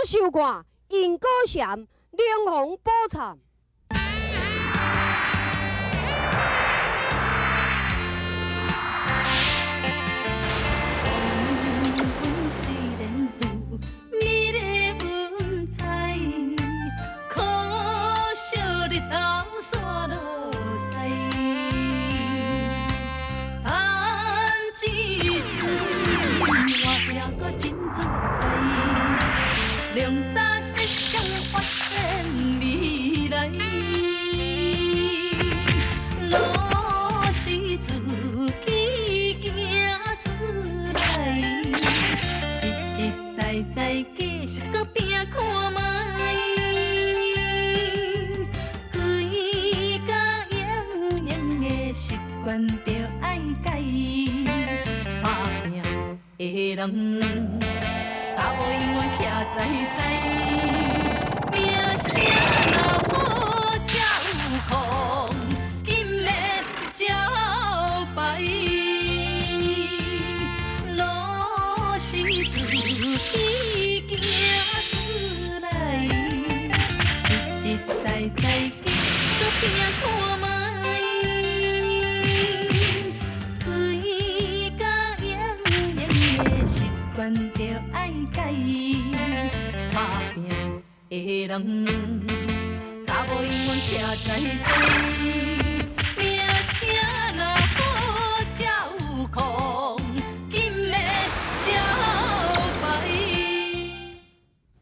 收看《因果禪靈魂寶懺》。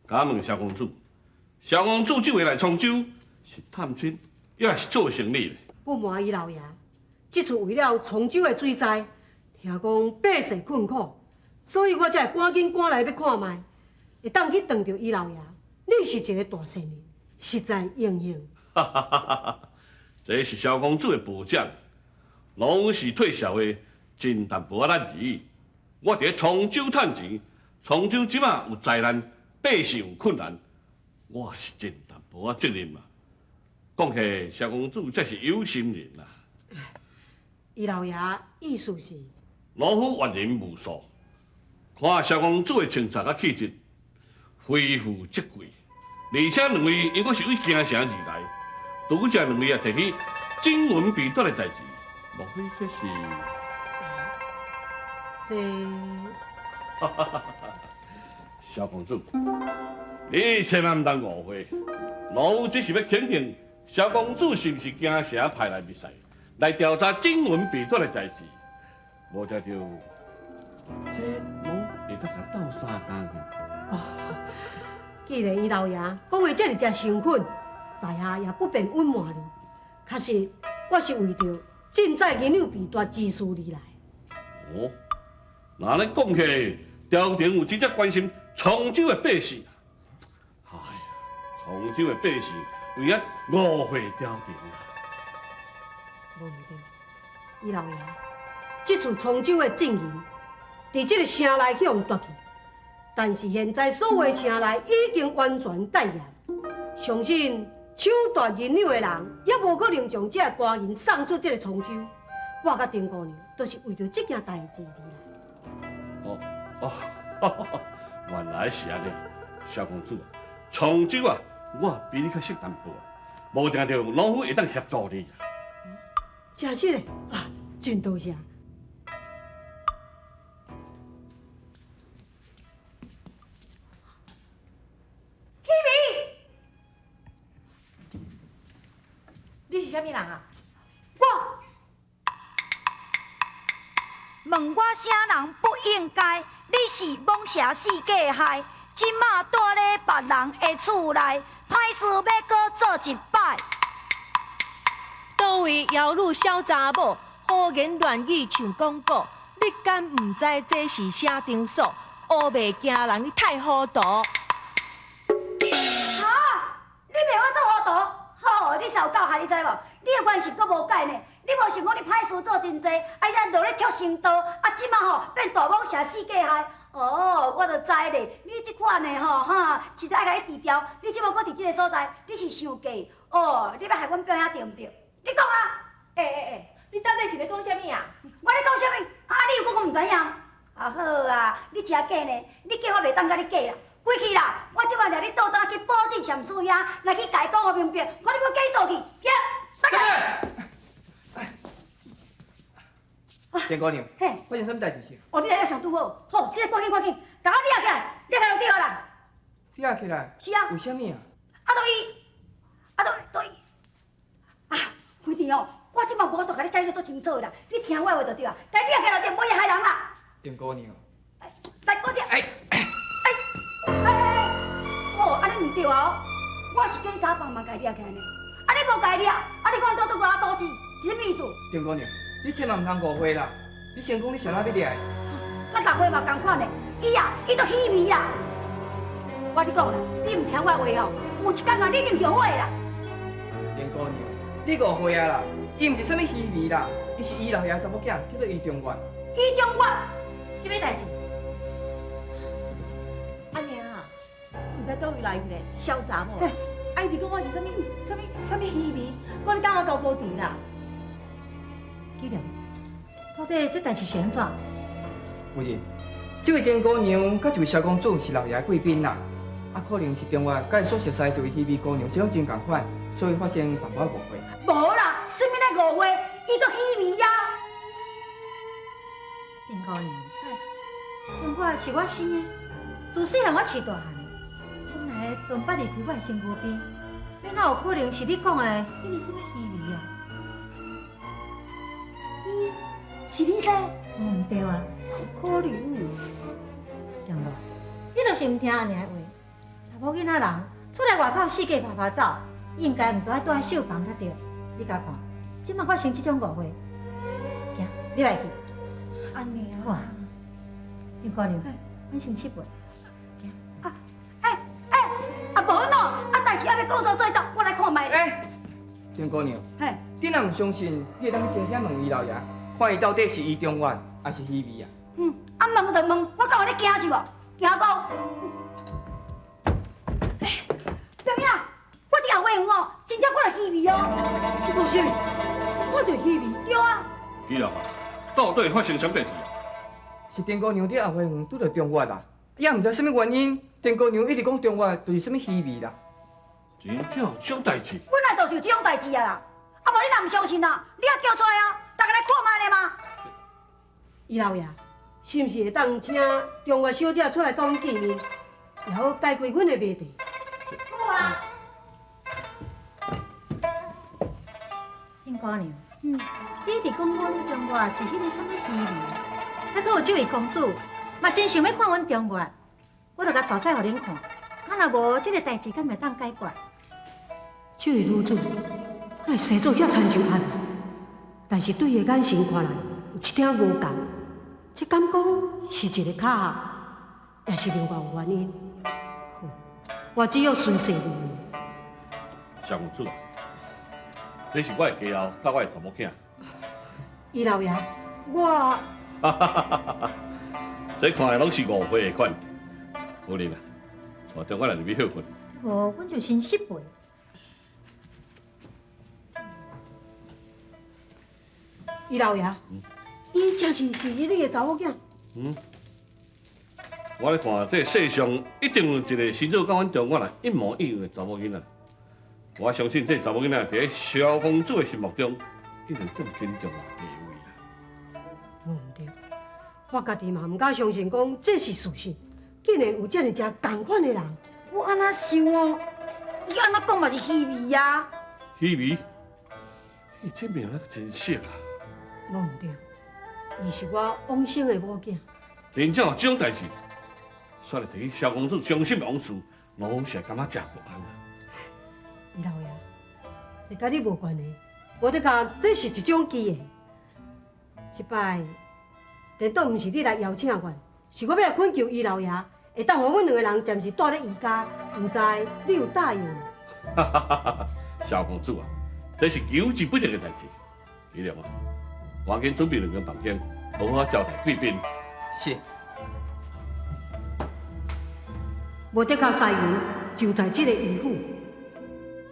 敢問蕭公子，蕭公子這回來滄州是探親，抑是做生意咧？不瞞伊老爺，這次為了滄州的水災，聽講百姓困苦，所以我才會趕緊趕來欲看覓，會當去撞著伊老爺。你是一個大善人，實在榮幸。哈哈哈哈！這是蕭公子的褒獎，老夫是退社會真淡薄仔力而已。我佇咧滄州趁錢，滄州這馬有災難，百姓有困難，我是盡淡薄仔責任嘛。講起蕭公子才是有心人啦。伊老爺意思是？老夫閱人無數，看蕭公子的穿着佮氣質，非富則貴，而且兩位應該是為京城而來，拄才兩位也提起金銀被奪的代誌，莫非這是？這。蕭公子，你千萬毋通誤會，老夫只是欲肯定蕭公子是毋是京城派來密使，來調查金銀被奪的代誌。無聽著，這老夫會當共鬥相共嘅。哦，既然伊老爺講的這爾誠懇，在下也不便隱瞞你。確實，我是為著賑災銀兩被奪之事而來。哦，若按呢講起，朝廷有真正關心滄州的百姓。哎呀，滄州的百姓有影誤會朝廷啊！無毋對，伊老爺，這次滄州的賑銀，佇這个城內去予奪去，但是現在所有的城內已經完全戒嚴，相信搶奪銀兩的人也無可能將這个官銀送出這个滄州。我佮丁姑娘都是為著這件代誌而來。哦哦，原來是按呢，蕭公子，滄州啊，我比你較識淡薄啊，無定著老夫會當協助你。真實的啊，真多謝。起明，你是啥物人啊？我問我啥人不應該？你是蟒蛇四界害，這馬住咧別人的厝內，歹事欲閣做一擺。佗位妖女小查某，胡言亂語像講古，你敢毋知這是啥場所？烏白驚人，你太糊塗！哈！你罵我做糊塗？好，你是有夠害，你知無？你的關係閣無改呢？你無想講你歹事做真濟，啊，才落咧抾成刀，啊，這馬吼變大蟒蛇四界害。哦，我就知咧，你這款的吼哈，實在愛共你治療。你這馬閣佇這個所在，你是想過哦？你欲害阮表兄對毋對？你講啊！欸欸欸，你到底是咧講啥物啊？我咧講啥物？啊，你又閣講毋知影？啊好啊，你誠假呢？你假我袂當佮你假啦，歸去啦！我這馬掠兄，來去共伊講予明白，看你閣假倒去，行，大家。田姑娘，嘿，發生啥物代誌是？哦，你來了上拄好，好，這個趕緊趕緊，共我掠起來，掠起來就對啦。掠起來？是啊。為啥物啊？啊，就伊，啊，就就伊，啊，飛天哦，我這擺無法度共你解釋足清楚的啦，你聽我的話就對啊，共掠起來就對，無會害人啦。田姑娘。來，我掠。哎哎哎哎，哦，按呢毋對啊！我是叫你共我幫忙共伊掠起來呢，啊，你無共伊掠，啊，你看倒倒我阻止，是啥物意思？田姑娘，你千萬毋通誤會啦！你先講你啥人欲掠的？佮六歲嘛仝款的，伊啊，伊就虛偽啦。我跟你講啦，你毋聽我話哦，有一工啊，你一定後悔啦。田姑娘，你誤會啊啦！伊毋是啥物虛偽啦，伊是伊老爺查某囝，叫做余中月。余中月，啥物代誌？阿娘啊，你毋知佗位來一个痟查某，啊，伊直講我是啥物啥物啥物虛偽，講你當我高高低啦。紀良，到底這代誌是按怎？夫人，這位田姑娘佮一位蕭公子是老爺的貴賓啦，啊，可能是中月佮伊所熟似的一位虛偽姑娘生真仝款，所以發生淡薄仔誤會。無啦，啥物咧誤會？伊都虛偽啊！田姑娘，中月是我生的，自細漢我飼大漢的，從來都毋捌離開我的身軀邊，欲哪有可能是你講的彼个啥物虛偽啊？伊是你生？毋對啊，有可能。中月，你就是毋聽阿娘的話。查某囡仔人出來外口四界趴趴走，應該毋著愛蹛喺繡房才對。你共看，這擺發生這種誤會，行，你來去。阿娘，好啊，田姑娘，阮先失陪。啊，欸欸，啊無喏，啊代誌猶未講煞做走，我來看覓。欸，田姑娘，嘿，你若毋相信，你會當去前廳問余老爺，看伊到底是余中月，抑是虛偽啊？嗯，啊問就問，我敢有咧驚是無？驚講。欸，表妹啊，我佇後花園哦，真正看著虛偽哦。你講啥物？看著虛偽？對啊。紀良啊，到底發生啥物代誌？是田姑娘佇後花園拄著中月啦，也毋知啥物原因，田姑娘一直講中月就是啥物虛偽啦。真正有這種代誌？本來就是有這種代誌啊啦，啊無你若毋相信啊，你也叫出來啊，大家來看覓咧嘛。余老爺，是毋是會當請中月小姐出來佮阮見面，也好解開阮的謎題？好啊。田姑娘，你一直講阮中月是彼个啥物虛偽，啊，閣有這位公子嘛真想欲看阮中月，我著共帶出來予恁看，啊若無這个代誌敢會當解決？這位女子哪會生做遐親像阿妹？但是對伊的眼神看來有一點無仝，這敢講是一个巧合，抑是另外有原因？好，我只有隨勢而為。蕭公子，這是我的家後，佮我的查某囝。余老爺，我，這看來攏是誤會的款。夫人啊，帶中月來入去歇睏。無，阮就先失陪。余老爺，伊真是是你的查某囝？嗯，我咧看這世上一定有一個生做佮阮中月來一模一樣的查某囡仔。我相信這查某囡仔佇咧蕭公子的心目中，一定占真重要地位啦。無毋對，我家己嘛毋敢相信，講這是事實，竟然有這爾濟仝款的人。我按怎想哦？伊按怎講嘛是虛偽啊！虛偽？伊這名仔真熟啊！無毋對，伊是我往生的某囝。真正有這種代誌，煞來提起蕭公子傷心的往事，攏是會感覺誠不安啊！余老爺，這佮你無關係，無的確，這是一種機緣。這擺，顛倒毋是你來邀請阮，是我欲來懇求余老爺，會當予阮兩個人暫時蹛咧余家，毋知你有答應無？哈哈哈哈！蕭公子啊，這是求之不得的代誌。紀良啊，趕緊準備兩間房間，好好招待貴賓。是。無的確，財源就在這个余府。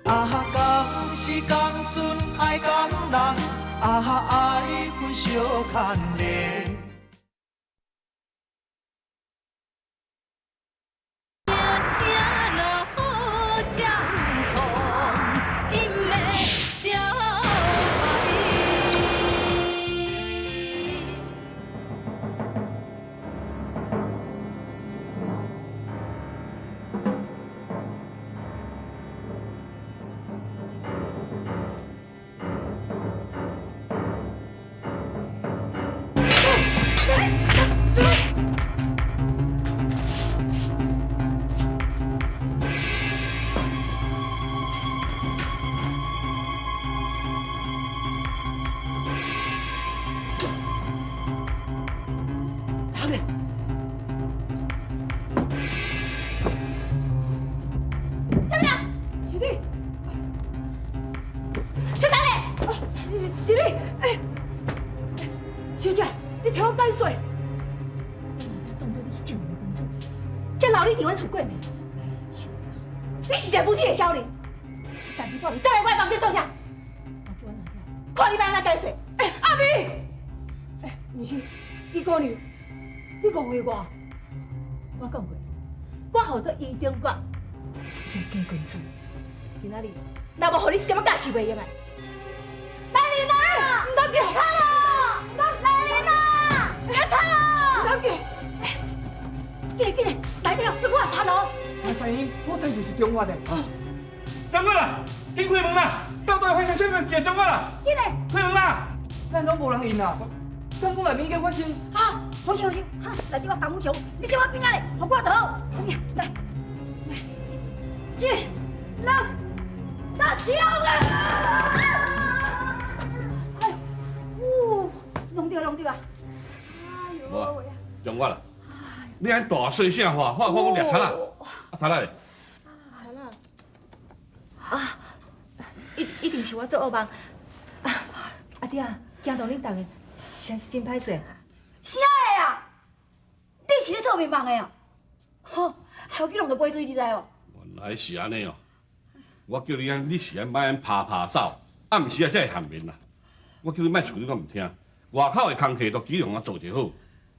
啊，仝時仝陣愛仝人，啊，愛阮相牽連。聲落雨才啥物人？是你？小等咧，是你？哎，小姐，你替我解说。你当作你是正人君子，才留你伫阮厝过暝。你是一个无体的小人，你三更半暝走来我的房间创啥？我叫阮阿囝，看你欲按怎解说。哎，阿美，哎，毋是，伊姑娘，你误会我。我讲过，我号做余中国，是个假君子。今仔日，若无予你一点仔教训袂用的。来人啊！毋通叫！别吵哦！来人啊！别吵哦！毋通叫！紧来紧来，来了，你我贼哦！那声音好亲就是中华的。中国啦，紧开门啦！到底发生啥物事？中国啦，紧来，开门啦！咱拢无人应啊，敢讲内面已经发生？哈，好笑好笑，哈，内底我江武强，你坐我边仔咧，予我就好。来，来，一、两、三，冲啊！哎呦，弄著弄著啊！哎呦喂啊！中国啦，你按大细声喊，喊我讲掠贼啦，啊贼啦咧！贼啦！啊，一定是我做恶梦。啊，阿弟啊，惊动恁逐个，实是真歹势。啥个啊？你是咧做眠梦的啊？吼，害我去弄著杯水，你知无？原来是按呢哦！我叫你按，你是按莫按拍拍走，暗时啊才会陷眠啦。我叫你莫出，你阁毋听。外口的工课都只用啊做就好，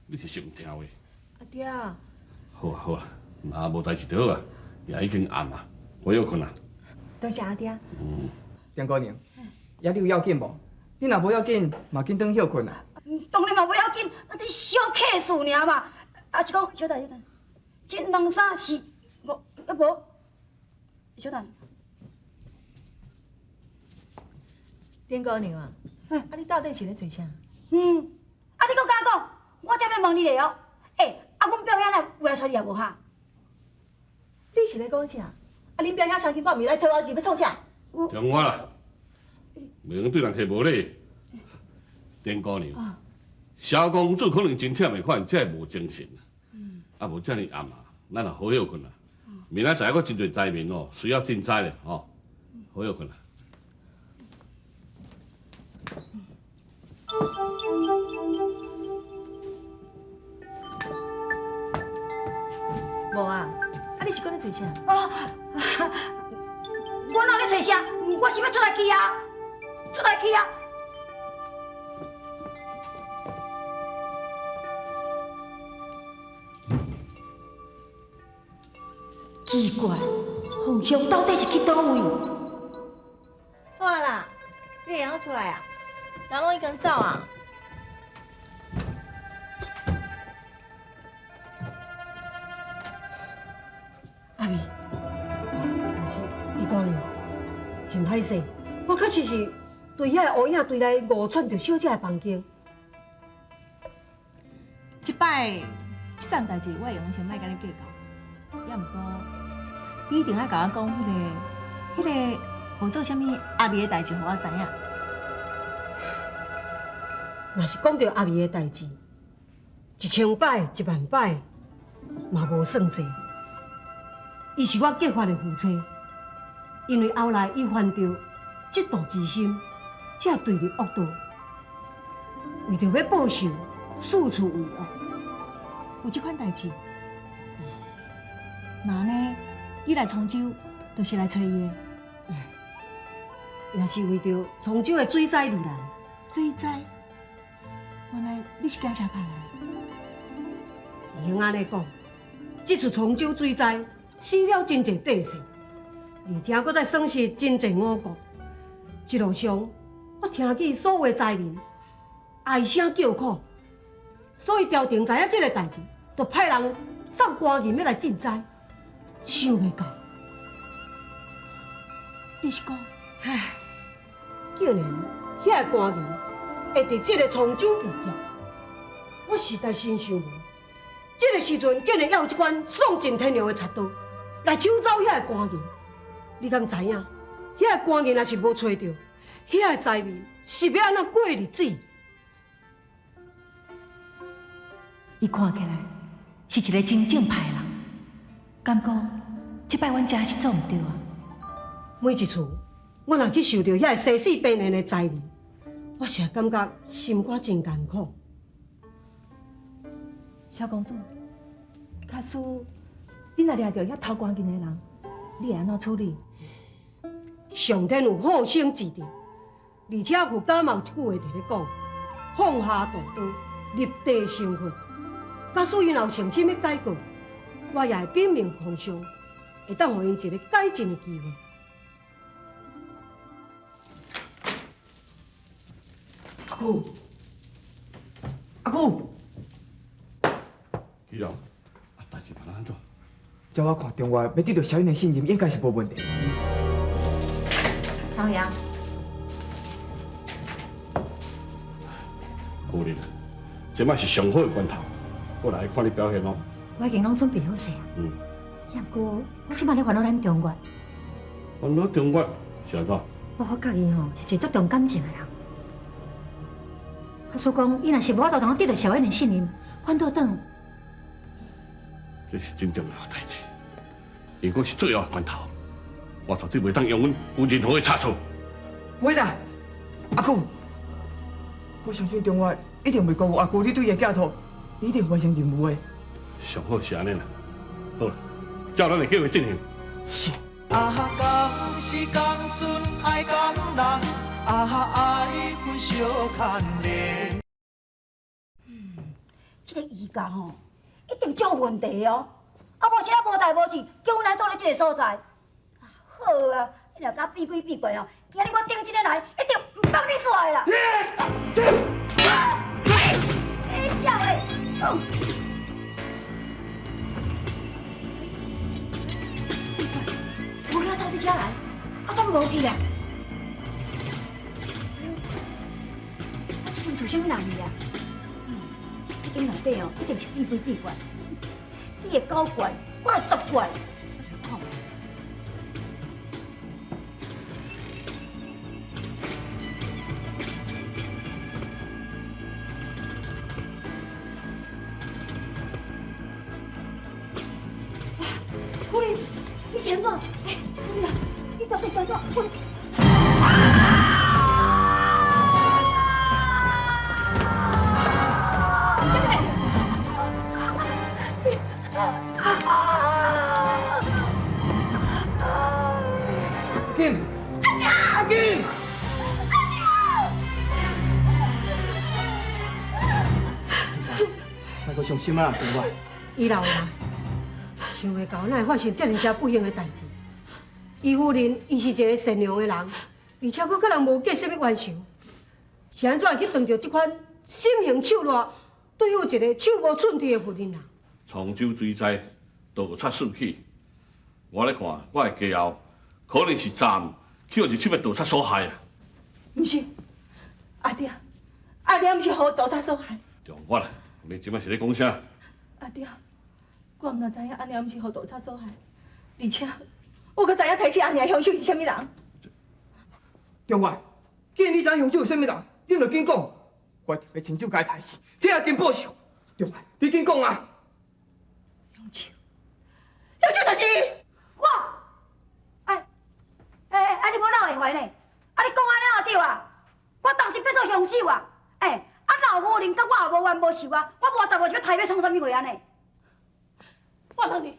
你是实毋听话。阿弟啊，好啊好啊，若无代志就好啊，也已经暗啊，我歇睏啊。多谢阿弟啊。嗯。丁姑娘，也你有要紧无？你若无要紧，嘛紧转歇睏啊。当然嘛无要紧，啊，这小客事尔嘛。啊是讲，小等小等，这两三四五，啊无，小等。丁姑娘啊，啊你到底是咧揣啥？嗯，啊你阁敢讲？我才欲问你咧哦。欸，啊阮表兄若有来揣你也无哈？你是咧讲啥？啊恁表兄三更半暝来揣我是欲创啥？中我啦，袂用对人客无礼。丁姑娘，萧公子可能真忝的，看才会无精神。啊，无遮尔暗啊，咱也好歇睏啊。明仔载阁真济灾民哦，需要赈灾咧吼，好歇睏啊。无啊，啊你是讲咧揣啥？哦，我哪咧揣啥？我是欲出来去啊，出来去啊！奇怪，凤翔到底是去佗位？好啊啦，你会晓出来啊？人拢已经走啊。阿美，毋是，余姑娘，真歹势，我确实是对遐个乌影对来误窜著小姐的房间。这摆这桩代志，我会用先莫佮你计较，也毋过你一定爱共我讲彼个号做啥物阿美的代志，予我知影。若是讲著阿美的代志，1000摆、10000摆，嘛无算济。伊是我结发的夫妻，因为后来伊犯著嫉妒之心，才坠入恶道。为著欲报仇，四处为恶。有这款代志？那按呢，你来沧州，就是来揣伊的。也是为著沧州的水灾而来。水灾？原来你是警察派来的。会用按呢讲，这次沧州水灾死了真济百姓，而且阁再损失真济五谷。一路上，我听见所有的灾民唉声叫苦，所以朝廷知影这个代志，就派人送官银欲来赈灾。想袂到，你是讲，唉，竟然遐个官银会伫这个沧州被劫，我实在真想问，这个时阵竟然还有这款丧尽天良的贼盗来抢走遐个官银，你敢知影？遐个官银若是无揣著，遐个灾民是欲按怎过日子？伊看起来是一个真正派的人，敢讲这摆阮真是做毋著啊？每一次我若去受著遐个生死病人的灾难，我实感覺心肝真艱苦。蕭公子，假使你若掠著遐偷關金的人，你會按怎處理？上天有好生之德，而且佛家嘛有一句話佇咧講：放下屠刀，立地成佛。假使𪜶若有誠心欲改過，我也會拼命奉上，會當予𪜶一個改進的機會。阿姑，阿姑，启良，啊，代誌辦按怎？照我看，中原欲得著小英的信任，應該是無問題。老爺，夫人，這擺是上好的關頭，我來看你表現哦。我已經攏準備好勢啊。嗯。也毋過，我這擺咧煩惱咱中原。煩惱中原是按怎？我發覺伊吼是一個足重感情的人。假使講，伊若是無法度通得著小英的信任，反倒轉。這是真重要的代誌，如果是最後的關頭，我絕對袂當容阮有任何的差錯。袂啦，阿姑，我相信中原一定袂辜負阿姑你對伊的寄託，一定完成任務的。上好是按呢啦，好啦，照咱的計劃進行。是。啊，共是共陣愛共人，啊，愛分相牽連。這個伊家吼，一定足有問題哦。啊，無啥無代無誌，叫阮來住佇這個所在。好啊，你若敢變鬼變怪哦，今日我頂這个來，一定毋放你煞的啦。欸，痟咧！无影走伫遮来，啊，怎無去啊？哎喲，啊，這間厝啥物人去啊？這間內底哦，一定是變鬼變怪。你會九怪，我會十怪。我來看。夫人，你是按怎？哎，夫人啊，你到底是按怎？夫人。阿金，阿娘，阿金，阿娘，莫閣傷心啊，中原。伊老爺，想袂到哪會發生這爾遮不幸的代誌。伊夫人伊是一個善良的人，而且閣佮人無結啥物冤仇，是按怎會去碰著這款心狠手辣、對付一個手無寸鐵的婦人啊？滄州水災，盜賊四起，我咧看，我的家后可能是昨暗去予入侵的盜賊所害啊！毋是，阿爹，阿娘毋是予盜賊所害。中原啊，你這擺是咧講啥？阿爹，我毋但知影阿娘毋是予盜賊所害，而且我閣知影提醒阿娘兇手是啥物人。中原，既然你知影兇手是啥物人，你著緊講，我一定欲親手共伊刣死，替阿金報仇。中原，你緊講啊！兇手，兇手就是我。哎，哎哎，你無鬧會懷呢？啊，你講按呢就對啊？我當時變做兇手啊！哎，啊老夫人佮我也無冤無仇啊，我無代無誌欲刣欲創啥物貨按呢？我問你，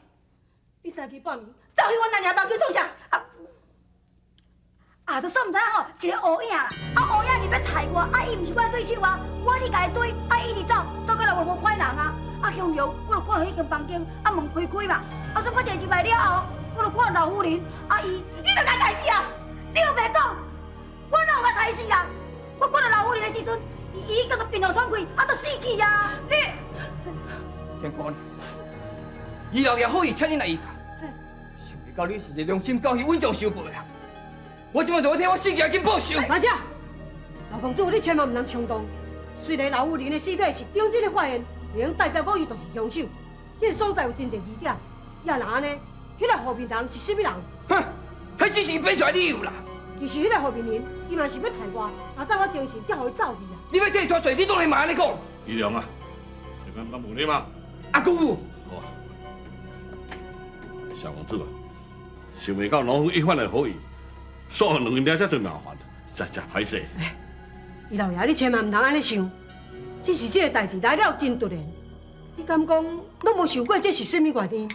你三更半暝走去阮阿娘房間創啥？啊，啊，就煞毋知影吼，一個烏影啦，啊烏影入欲刣我，啊伊毋是我的對手啊，我咧共伊追，啊伊一直走，走到來我無看人啊，啊強強，我就看著彼間房間，啊門開開嘛，啊煞我一個入來了後，我就看老夫人，啊伊，你著共刣死啊！你又袂講，我哪有共刣死啊？我看著老夫人的時陣，伊已經個面予喘開，啊都死去啊！你，天姑娘，伊老爺好意請你來伊家，想袂到你是一個良心交戲、穩重守報的人。我這擺就欲替我死去阿金報仇。阿姐，老公主，你千萬毋通衝動。雖然老夫人的屍體是頂真的發現，袂用代表講伊就是兇手。這個所在有真濟疑點，也若按呢，彼個負面人是啥物人？哼，彼只是伊編出來理由啦。其實彼個負面人，伊嘛是欲刣我，若早我精神才予伊走去啊。你欲替伊脫罪，你當然嘛按呢講。启良啊，這擺敢無禮貌。阿姑。好啊，蕭公子啊，想袂到老夫一番的好意，所以兩个才最麻煩，實在歹勢。伊老爺，你千萬毋通按呢想，只是這个代誌來了真突然，你敢講攏無想過這是啥物原因？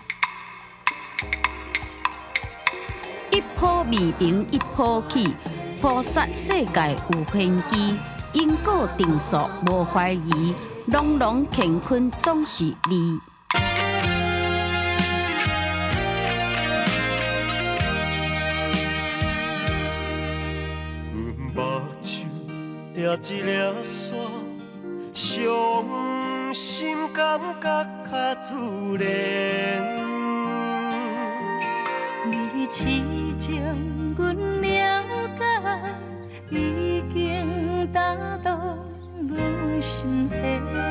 一波未平一波起，菩薩世界有玄機，因果定數無懷疑，朗朗乾坤總是利。阮目睭掠一粒沙，傷心感覺較自然。你痴情，阮了解，已經打動阮心弦。